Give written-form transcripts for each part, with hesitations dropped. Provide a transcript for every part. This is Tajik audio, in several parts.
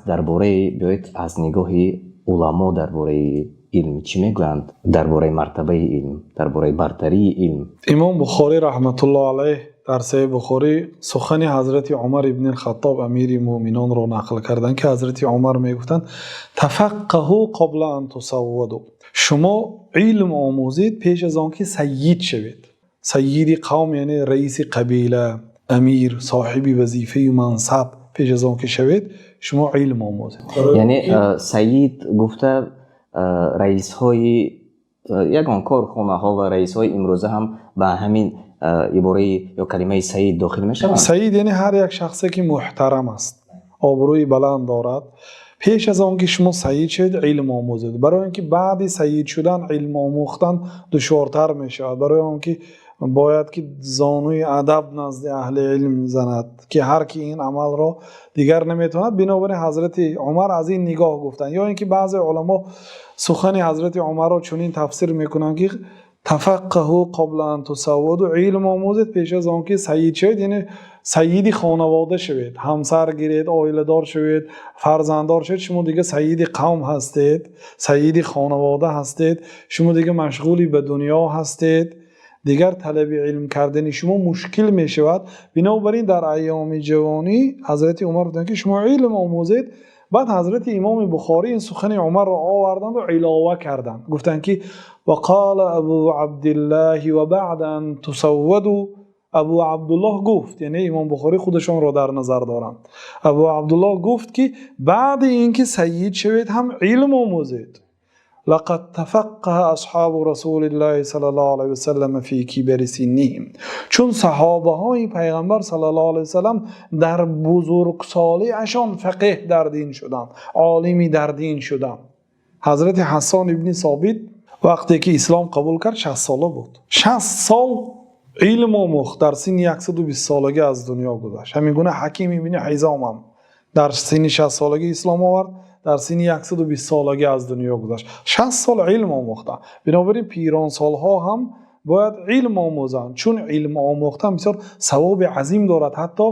Дар бораи, биёед, аз нигоҳи уламо дар бораи илм чӣ мегӯянд, дар бораи мартабаи илм, дар бораи бартарии илм. Имом Бухорӣ раҳматуллоҳи алайҳ дар Саҳеҳи Бухорӣ сухани ҳазрати Умар ибни Хаттоб, амири мӯъминонро нақл карданд, ки ҳазрати Умар мегуфтанд: تفقهوا قبل أن تسودوا. Шумо илм омӯзед пеш аз он ки саййид шавед. Саййиди қавм яъне раиси қабила, амир, соҳиби вазифа ва мансаб пеш аз он ки шавед, шумо илм омӯзед. Яъне саййид гуфта раисҳои ягон корхонаҳо ва раисҳои имрӯза ҳам ба ҳамин ибора ё калимаи саййид дохил мешаванд? Саййид яъне ҳар як шахсе ки муҳтарам аст, обрӯи баланд дорад. Пеш аз он ки шумо саййид шавед, илм омӯзед. Барои инки баъд саййид шудан илм омӯхтан душвортар мешавад. Барои он ки бояд ки зонуи адаб назди аҳли илм занад, ки ҳар ки ин амалро дигар наметавонад. Бинобар ин ҳазрати Умар аз ин нигоҳ гуфтанд. Ё инки баъзе уламо сухани ҳазрати Умарро чунин тафсир мекунанд, ки تفقهوا قبل أن تسودوا, илм омӯзед пеш аз он ки саййид шавед, яъне саййиди хонавода шавед, ҳамсар гиред, оиладор шавед, фарзанддор шавед. Шумо дигар саййиди қавм ҳастед, саййиди хонавода ҳастед, шумо дигар машғули ба дунё ҳастед, дигар талаби илм кардани шумо мушкил мешавад. Бинобар ин дар айёми ҷавонӣ ҳазрати Умар гуфтанд, ки шумо илм омӯзед. Баъд ҳазрати имом Бухорӣ ин сухани Умарро оварданд ва илова карданд, гуфтанд ки وقال أبو عبد الله وبعد أن تسودوا. Абу Абдуллоҳ гуфт, яъне имом Бухорӣ худашонро дар назар доранд, Абу Абдуллоҳ гуфт, ки баъд инки саййид шавед ҳам илм омӯзед. لقد تفقه أصحاب رسول الله صلى الله عليه وسلم في كبر سنهم. Чун саҳобаҳои Паёмбар саллаллоҳу алайҳи васаллам дар бузургсолиашон фақеҳ дар дин шуданд, олими дар дин шуданд. Ҳазрати Ҳассон ибни Собит вақте ки ислом қабул кард, 60 сола буд. 60 сол илм омӯхт, дар синни 120 солагӣ аз дунё гузашт. Ҳамин гуна Ҳаким ибни Ҳизом ҳам дар синни 60 солагӣ ислом овард, дар синни 120 солагӣ аз дунё гузашт. 60 сол илм омӯхтанд. Бинобар ин пиронсолҳо ҳам бояд илм омӯзанд, чун илм омӯхтан бисёр савоби азим дорад. Ҳатто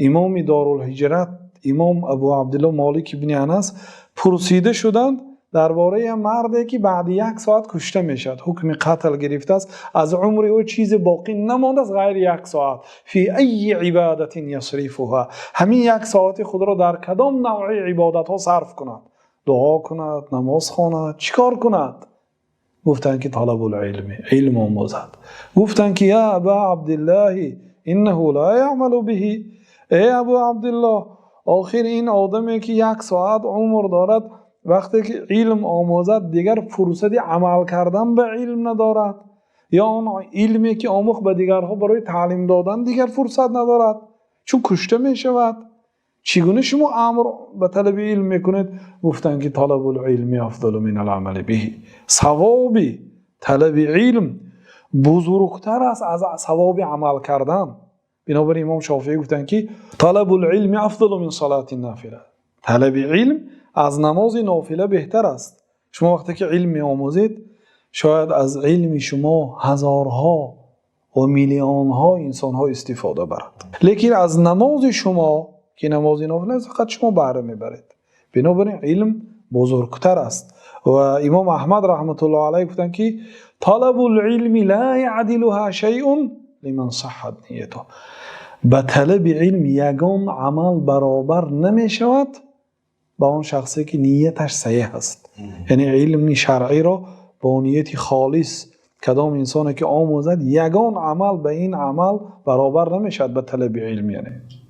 имоми дорулҳиҷрат, имом Абу Абдуллоҳ Молик ибни Анас пурсида шуданд дар бораи марде ки баъди як соат кушта мешавад, ҳукми қатл гирифтааст, аз умри ӯ чизе боқӣ намондааст ғайри як соат. في أي عبادة يصرفها? Ҳамин як соати худро дар кадом навъи ибодатҳо сарф кунад? Дуо кунад, намоз хонад, чӣ кор кунад? Гуфтанд, ки طلب العلم, илм омӯзад. Гуфтанд, ки يا أبا عبد الله، إنه لا يعمل به. Эй Абу Абдуллоҳ, охир ин одаме ки як соат умр дорад, вақте ки илм омӯзад, дигар фурсати амал кардан ба илм надорад, ё он илме ки омӯхт, ба дигарҳо барои таълим додан дигар фурсат надорад, чун кушта мешавад. Чӣ гуна шумо амр ба талаби илм мекунед? Гуфтанд, ки طلب العلم أفضل من العمل به. Савоби талаби илм бузургтар аст аз савоби амал кардан. Бинобар ин имом Шофеӣ гуфтанд, ки طلب العلم أفضل من صلاة النافلة. Талаби илм аз намози нофила беҳтар аст. Шумо вақте ки илм меомӯзед, шояд аз илми шумо ҳазорҳо ва миллионҳо инсонҳо истифода баранд, лекин аз намози шумо, ки намози нофила аст, фақат шумо баҳра мебаред. Бинобар ин илм бузургтар аст. Ва имом Аҳмад раҳматуллоҳи алайҳ гуфтанд, ки طلب العلم لا يعدلها شيء لمن صحت نيته. Ба талаби илм ягон амал баробар намешавад ба он шахсе ки нияташ саҳеҳ аст, яъне илми шаръиро бо нияти холис кадом инсоне ки омӯзад, ягон амал ба ин амал баробар намешавад, ба талаби илм яъне.